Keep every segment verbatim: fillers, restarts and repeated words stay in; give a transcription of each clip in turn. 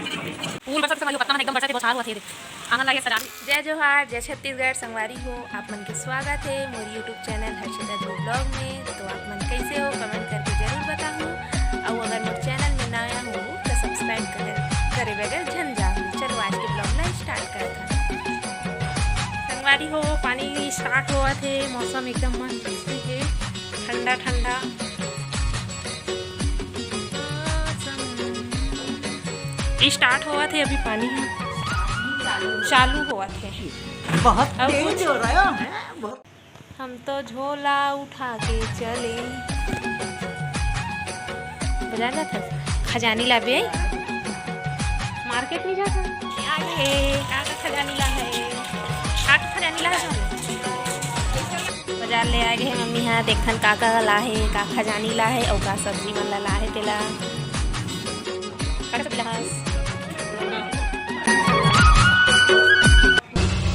फूल बरसत हे संगवारी हो, पत्ता मन एकदम बरसत हे, बौछार होवत हे। आंगन ला ये सजा ली। जय जोहार, जय छत्तीसगढ़। संगवारी हो, आप मन के स्वागत हे मोर YouTube चैनल हर्षिता झू ब्लॉग में। तो आप मन कैसे हो, कमेंट करके जरूर बताहू। अउ अगर मोर चैनल में नया हो तो सब्सक्राइब करे, करे बगैर झन जाहू। चलो आज के ब्लॉग ला स्टार्ट करत हन। संगवारी हो, पानी स्टार्ट होवत हे, मौसम एकदम मस्त हे, ठंडा ठंडा। स्टार्ट होवत हे, अभी पानी ह चालू होवत हे। बहुत अब तेज कुछ हो रहा है, बहुत। हम तो झोला उठा के चले। बाजार जात हस? खजानी लाबे आई? मार्केट में जात हस? आगे हे, का का खजानी ला हे? का का खजानी ला हे? बाजार ले आगे हे मम्मी हा, देखन का का ला हे, का खजानी ला हे, अउ का सब्जी मन ला ला हे तेला। का का सब्जी ला हस?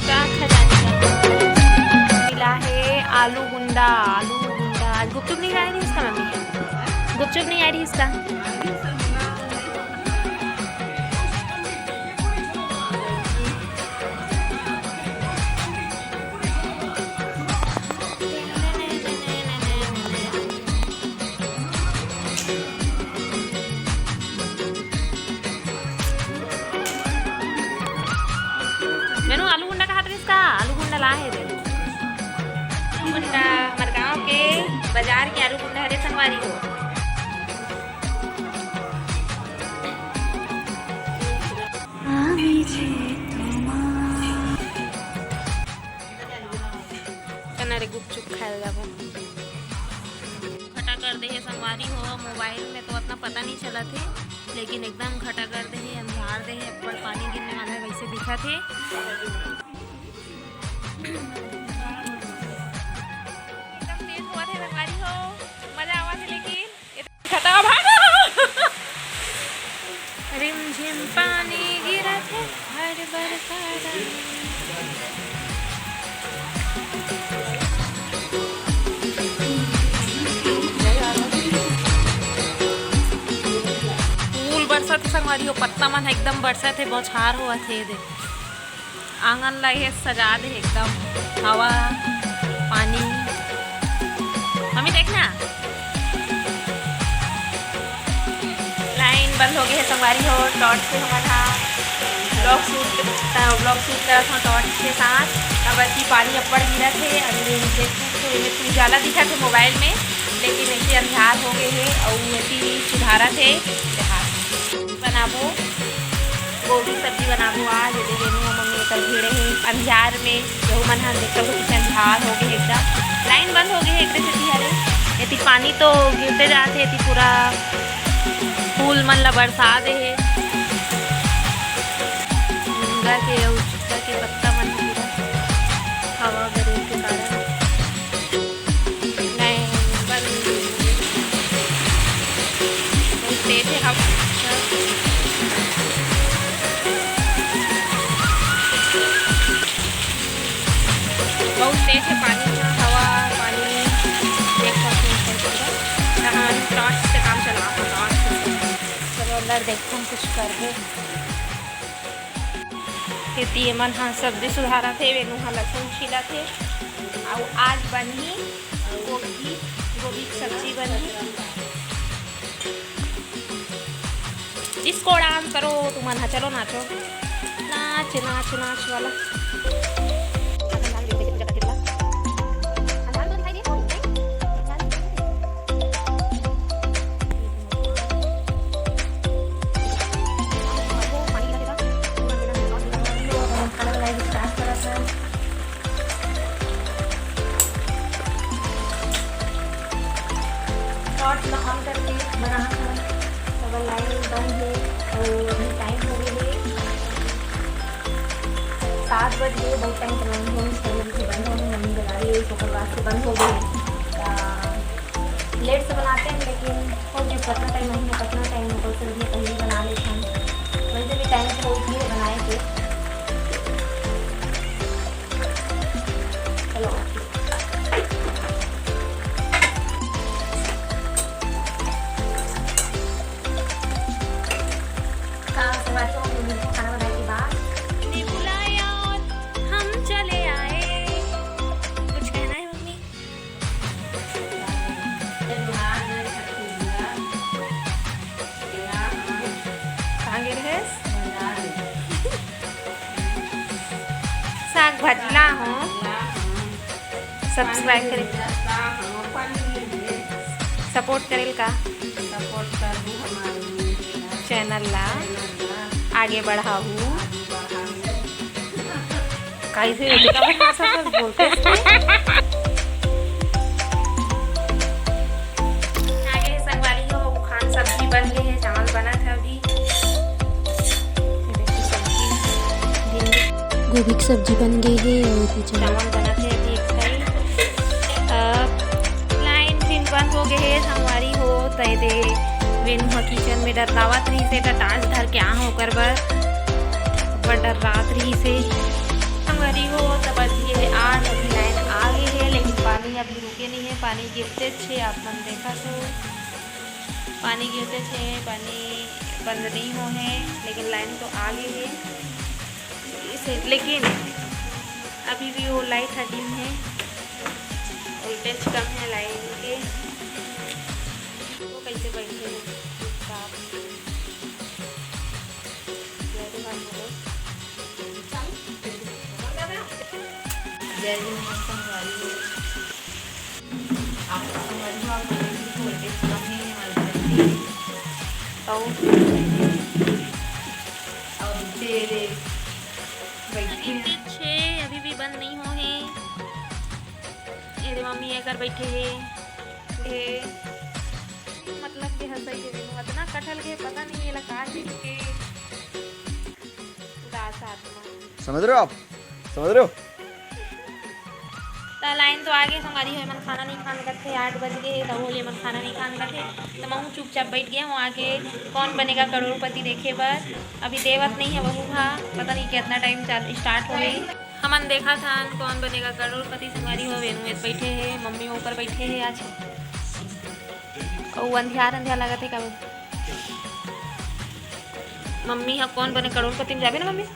का खजानी ला हे? आलू गुंडा, आलू गुंडा। आज गुपचुप नहीं खाए रही इसका मम्मी? गुपचुप नहीं आ रही इसका? मेनू आलू गुंडा कहात रहिस का? आलू गुंडा ला हे रे। आलू गुंडा, हमर गांव के बाजार के आलू गुंडा हरे संगवारी हो। चना रे गुपचुप खाए जाबो। घटा कर दे हे संगवारी हो, मोबाइल में तो उतना पता नहीं चलत हे, लेकिन एकदम घटा कर दे हे, अंधियार दे हे, अब्बड़ पानी गिरने वाला है वैसे दिखत हे। एकदम तेज होवत हे संगवारी हो, मजा आवत हे लेकिन। खतरा भागो। रिमझिम पानी गिरत हे, हर बरसा रानी। फूल बरसत हे संगवारी हो, पत्ता मन एकदम बरसत हे, बौछार होवत हे दे। आंगन ला ये सजा दे एकदम, हवा, पानी। मम्मी देखना, लाइन बंद हो गई है संगवारी हो। टॉर्च से हमन हा ब्लॉग शूट, ब्लॉग शूट करत हन टॉर्च के साथ। अब अति पानी अब्बड़ गिरत हे, अभी देखो तो ये उजाला दिखत हे मोबाइल में, लेकिन ऐसे अंधियार हो गए हे अउ एती सुधारत हे। बनाबो, गोभी सब्जी बनाबो आज। ये दे रेनू अउ मम्मी एकर भिड़े हे अंधियार में। यहू मन ह देखो तो कितना अंधियार हो गए एकदम, लाइन बंद हो गए हे एकरे सेती। हरे एती पानी तो गिरते जात हे, एती पूरा फूल मन ला बरसा दे हे। मुनगा के अउ चुक्का के पत्ता मन पूरा हवा गरेर के कारण। नहीं, बंद। बहुत तेज है हवा। बहुत तेज है पानी का, हवा, पानी। देख सकते हैं ऊपर की तरफ। तो हम टॉर्च से काम चला, टॉर्च से। चलो अंदर देखते हैं, कुछ कर रहे हैं। एती एमन ह सब्जी सुधारत हे, वेनू ह लहसुन छीलत हे। अउ आज बनही गोभी, गोभी के सब्जी बनही। डिस्को डांस करो, तुमन ह चलो नाचो, नाच नाच नाच वाला। खाना बनाए के स्टार्ट करत हन। टॉर्च ला ऑन करके बनात हन। अगर लाइन बंद हे अउ अभी टाइम हो गए हे सात बज गए, बहुत टाइम तो बंद हो, बंद हो गए, मम्मी बना रही है, ओकर बाद से बंद हो गए। लेट से बनाते हैं, लेकिन हो गया, कितना टाइम नहीं है, कितना टाइम होगा, फिर भी पहले बना लेते हैं। वैसे भी टाइम तो होती है बनाए के। चलो, OK। का संगवारी हो, खाना बनाए के बाद ने बुलाया और हम चले आए। कुछ कहना है मम्मी? कहाँ गे रहेस? साग भाजी ला हो, subscribe करे, support करेल का? Support करबू हमारे channel ला, आगे बढ़ाहू। कैसे होते का बता सब बोलते हैं। आगे संगवारी हो, खान सब्जी बन गए है, चावल बनत है अभी। गोभी के सब्जी बन गए है और एती चावल बनत है अभी एक side। अ, line फिर बंद हो गए है संगवारी हो, त एदे वेनू ह kitchen में डर्रावत रहिस हे, त torch धर के आए हों ओकर बर, बड़ डर्रात रहिस हे। संगवारी हो, त बज गए हे आठ, अभी line आ गए हे, लेकिन पानी अभी रुके नहीं है, पानी गिरते छे, आप मन देखत हो, पानी गिरते छे, पानी बंद नहीं हो है, लेकिन line तो आ गए है। इसे, लेकिन अभी भी वो light ह dim है, voltage कम है line के। वो कैसे बैठे हैं चुपचाप? जय जोहार बोलो। जय जोहार संगवारी। आप संगवारी हो, आप बोले कि voltage कम है, हमारे घर के। और और तेरे बैठे हैं। छे अभी भी बंद नहीं हो है। ये रे मम्मी एकर बैठे है। ए, मतलब के हंसई के देखो, इतना कटहल के पता नहीं ये ला का चीज के उदास आत्मा। समझ रहे हो आप? समझ रहे हो? त line तो आगे संगवारी हो, एमन खाना नहीं खान करथे, आठ बज गए हे, त वो ये मन खाना नहीं खान करथे। त महू चुपचाप बैठ गए हूँ आगे कौन बनेगा करोड़पति देखे बर। अभी देवत नहीं है वहू हा, पता नहीं कितना time चालू start हो गई। हमन देखत हन कौन बनेगा करोड़पति संगवारी हो, वेनू एत बैठे हे, मम्मी ऊपर बैठे हे आज। अउ अंधियार अंधियार लगत हे का? मम्मी ह कौन बने करोड़पति में जाबे ना मम्मी।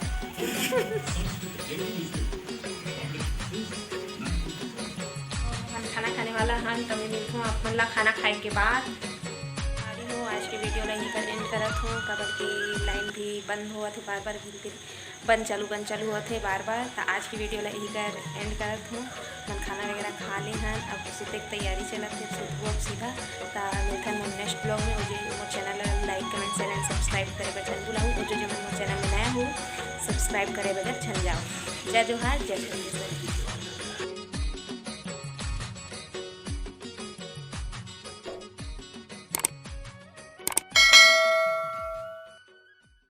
हम खाना खाने वाला हन, त मैं मिलथूं आप मन ला खाना खाए के बाद। अरे हो, आज के video ला यहीं पर end करत हूँ, काबर कि line भी बंद होवत हे बार बार, फिर फिर बंद चालू, बंद चालू होत हे बार बार। त आज की video ला यहीं कर end करत हूँ। मन खाना वगैरह खा ले हन, अब सुते के तैयारी चलत हे, सुतबो अब सीधा। त मिलथन मोर next vlog में। और जो मोर channel ला like, comment, share and subscribe करे बर झन भुलाहू। और जो जो मन मोर channel में नया हो, subscribe करे बगैर झन जाओ। जय जोहार, जय छत्तीसगढ़।